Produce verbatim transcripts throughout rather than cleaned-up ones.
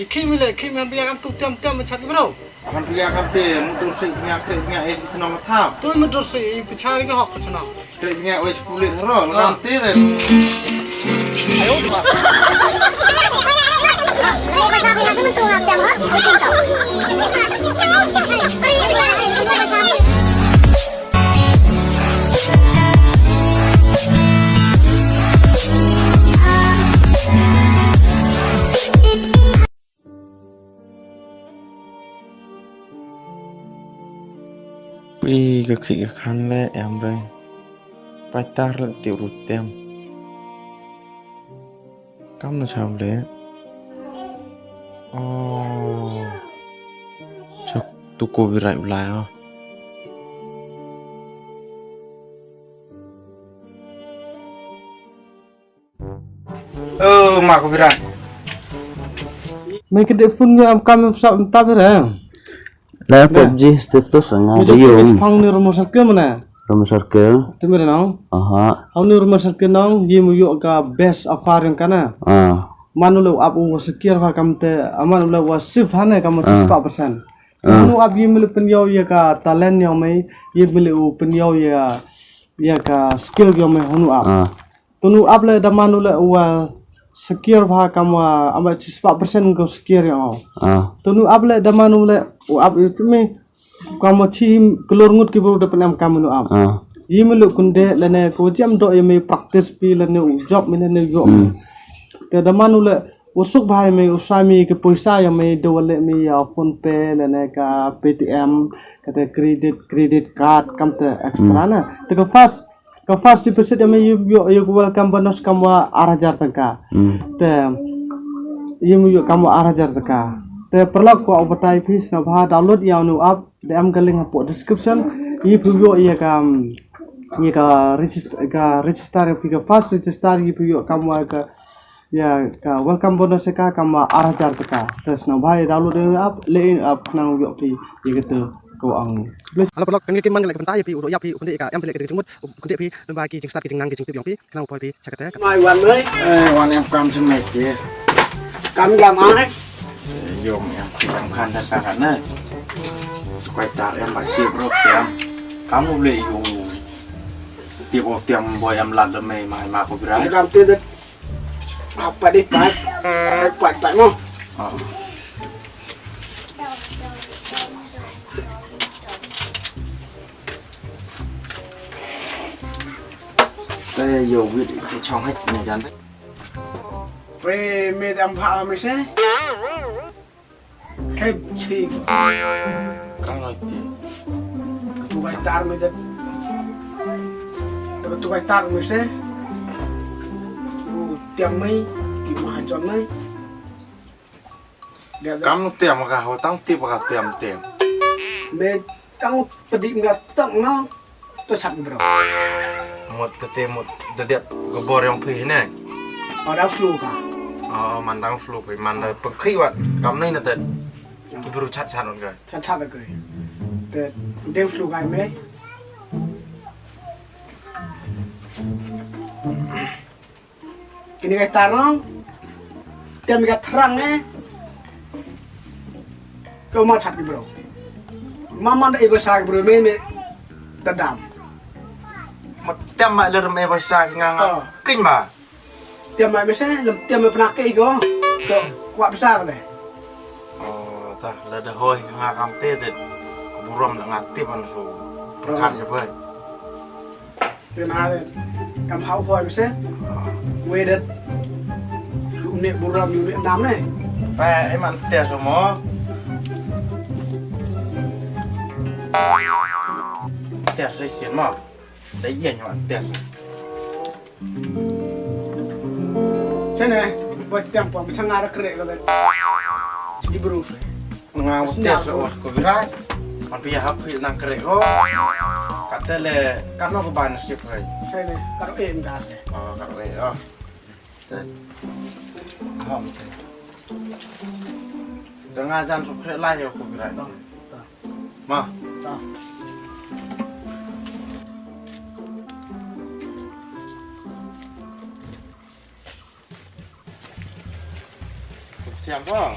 Ki mi le ki mi biya kam tu tiam tiam machat bro. Aman biya kam te mutur si biya kre biya es sino matha. Tu mutur si bichari ke hok chana. Kre biya es kulit haro kam te de. Ayo. Pi ka khih ka khan le em re. Pai tar le ti ru tem. Kam na chau le. Oh. Chak tu ko bi rai blai oh. Oh, ma ko bi rai. Me ke de phone nyo am kam sa ta bi rai. La pop ji status nga de yo. Phang ni rumah sakit mana? Rumah sakit. Te mi nong. Aha. Au ni rumah sakit nong, yi mu yo ka best afar yang kana. Ah. Manu le ap u secure ha kam te, aman le wa sif hane kam ah. Spa persen. Ah. Manu ap yi mu le pen yo ya ka talent yo me, yi mu le u pen yo ya, ya ka skill yo me hanu ap. Ah. Tunu ap le da manu le wa secure ha kam wa ama spa persen ko secure yo. Ah. Tunu ap le da manu le u ap itu me. Kam chi kelor ngut ki bru da penem kam nu am. Ah. Yi melu kunde lene ko jam do yi me practice pi lene u job me lene yo. Hmm. Te da manu le usuk bhai me usami ke poisa ya me do le me ya PhonePe lene ka Paytm kata credit credit card kam te extra na. Te ka first Ka first deposit ya me yu yu yu welcome bonus kam wa ar hajar tangka. Hmm. Te yu yu kam wa ar hajar tangka. Te perlak ko batai phi sna bha download ya nu app de am ka link hapo description. Yi phi yu ya ka ya ka register ka register ya phi ka first register yi phi yu kam wa ka ya ka welcome bonus ya ka kam wa ar hajar tangka. Te sna bha ya download ya app le in app nang yu phi ya ka te ko ang. Halo perlak kan ki man ka le ka bynta ya phi u ya phi u kunde ka em phi le ka jingmut. Khublei phi, lem bad ki jingstad ki jingnang ki jingtip jong phi, khnang u poi phi sha kata. Mai wan mai. Eh, wan em kam jong mai te. Kam jam ai. Eh, jom em ki jam kan da kan na. Sukai tar em ba tip ro tem. Kam u le yu. Tip o tem boi em lad da mai mai ma ko birai. Kam te de. Apa di pat? Pat pat mo. Oh. Te yo wit te chong haj ne jan. Pre me dam pha me se. Hep chi. Kang ai ti. Tu bai tar me de. Tu bai tar me se. Tu tiam me, ki ma jon me. Kam tiam ka ho tang tip ka tiam tiam. Me tang pedi nga tang na to sat bro. Mut kete mut dedet gebor yang phi ne. Pada flu ka. Oh, mandang flu phi mandang pengkhi wat kam nai na tet. Ki bru chat chat ka. Chat chat ka. Te deng flu ka me. Kini ka tar nong. Tem ka thrang eh. Ko ma chat ki bro. Ma man da i ba sa ki bro me me. Tadam. Ma tem ma ler me ba sa ki nga nga. Oh. Kin ba. Tem ma me se lem tem me pernah ke ko. Ko kwa ba sa ka de. Oh, ta la da hoi nga kam te de. Burom la nga te ban su. Kan ya bai. Te ma le kam hau hoi me se. Wedet. Lu ne buram lu ne nam ne. Pa e man te so mo. Te so sin mo. Te yen man te. Sene, buat tiang pom sanga ra kre ko. Di bru. Nga u test os ko birai. Man pia hap pil nang kre ko. Kata le kano ko ban sip hai. Sene, karo em das le. Oh, karo e oh. Te. Hom te. Tengah jan sukre lah ya ko birai. Ma. Siang ko.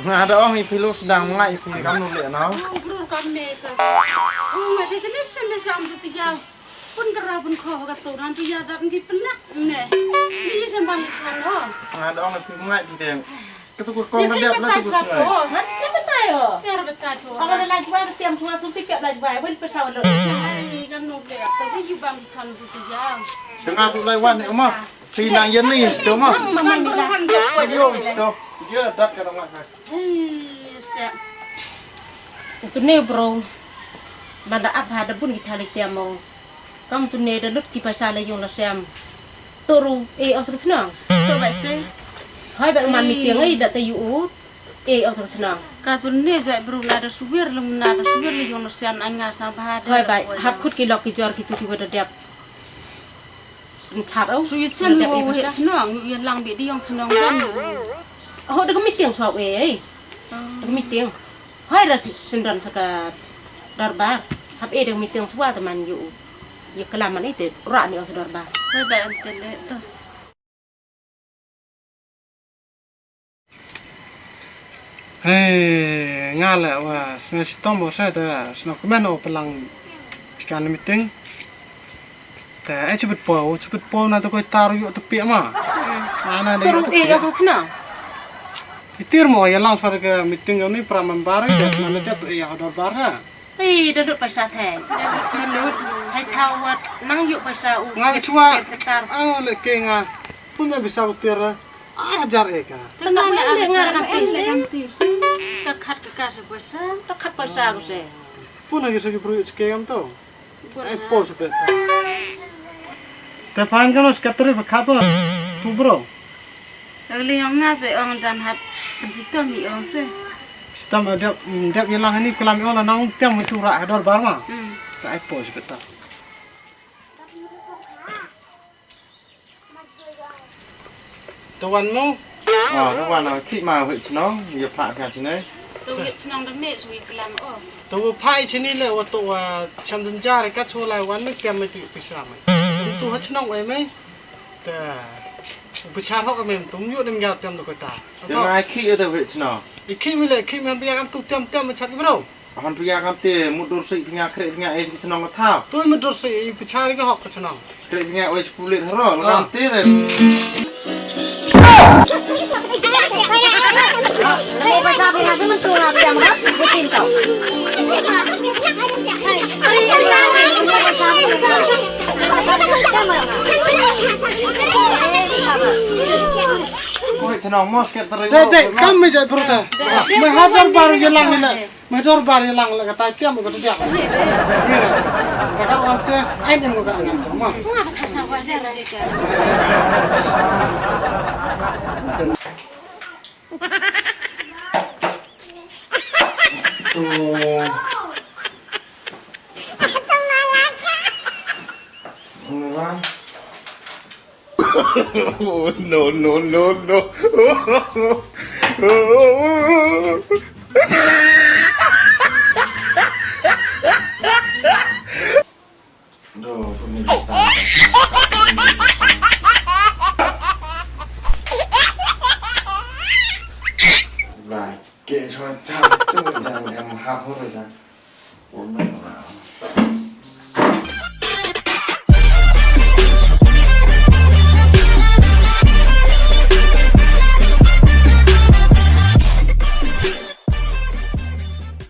Nga da ong ïa phi, lok sdang, nga ïa phi kam nu leh na. Oh, bror kam ne ka. Oh, nga sa tene sa me sam tu tiang. Pun kara pun kho ka tu ran tu ïa dat ngi penak ne. Ni sa bang kan oh. Nga da ong ïa phi, nga ïa phi teng. Katu kur kong ka dep la tu kur sungai. Oh, ngan ngan betai oh. Ter betai tu. Aba la laj bai tiam sungai sum ti pep laj bai. Wen pesawat lo. Ai kan nu leh tu yu bang kan tu tiang. Tengah tu lai wan ne ma. Phi nang ïa ni sto ma. Mama mila. Yo sto. Yo dat ka dong ka. Hei, sek. Tuni bro. Ban da ap ha da bun ki thali tiam mo. Kam tuni da lut ki paisa la yung la sem. Toru e ong sa ka snong. To ba se. Hai ba man meeting ai da ta yu u. E ong sa ka snong. Ka tuni ba bro la da subir lum na da subir la yung la sem ai nga sang ba da. Hai ba hap khut ki lok ki jor ki tu ki ba da dep. Ntar au. Su ïa chen wo he chnong, ïa lang bi di ong chnong jan. Ho da ka meeting swa we ei. Da ka meeting. Hoi ra si- sendon sa ka dorbar. Hap e da ka meeting swa ta man yu. Ïa klam man ite ra ni ong sa dorbar. Hoi ba em tele to. Hei, nga leh wa sngewshitom ba sa da sngewkmen o pynlang phi kan meeting. Te eh chibit po, chibit po na to koi tar yu to pi ma. Ana de yu to pi. Tir mo ïa lang sa ka meeting ni pra member de na de to ïa hodor bar ha. Ei, da lut paisa thai. Da lut. Hai thaw wat nang yu paisa u. Nga chwa. Tar. Ang le ke nga. Pun ïa bisa u tir. Ar hajar eka. Tengah ni ar hajar kan ti se. Ka khat ka ka se paisa. Ka khat paisa ko se. Pun lagi sagi bro chike kam to. Ai po se peta. Te phan kan secretary pa khat pa. Tu bro. Lagi yang nga te ong jan hap. Jitom ni ong se. Sitam dep dep yelang ni kelam ong na nang tem tu ra hador bar ma. Hmm. Ai po se peta. To wan mo? Ah, to wan, ah, khih ma wei chnong, ïa phah ka chnong. To wei chnong da me sui klam oh. To wei phah i chini le wa to wa cham dun jar ka chu lai wan me tiam me tu pisa me. To ha chnong wei me. Ta. Bichar hok me tum yu dem ga tiam to ko ta. Te ma khih ïa to wei chnong. I khih me le khih me bia kam tu tiam tiam me chat bro. Han pia kam te mut dur si pia khreh pia e ki chnong ka thaw. Tu mut dur si i pia chari ka hok ka chnong. Khreh pia oi pulit haro la kam te de. Oi chnong mos ke tari. Dei dei kam me jai bro ta. Me hadar baru yelang ni le. Me dorbar ïa lang la kata tiam ka tiam. Mira. Ka ka wan te ai nim ka ka ma. No, no, no, no.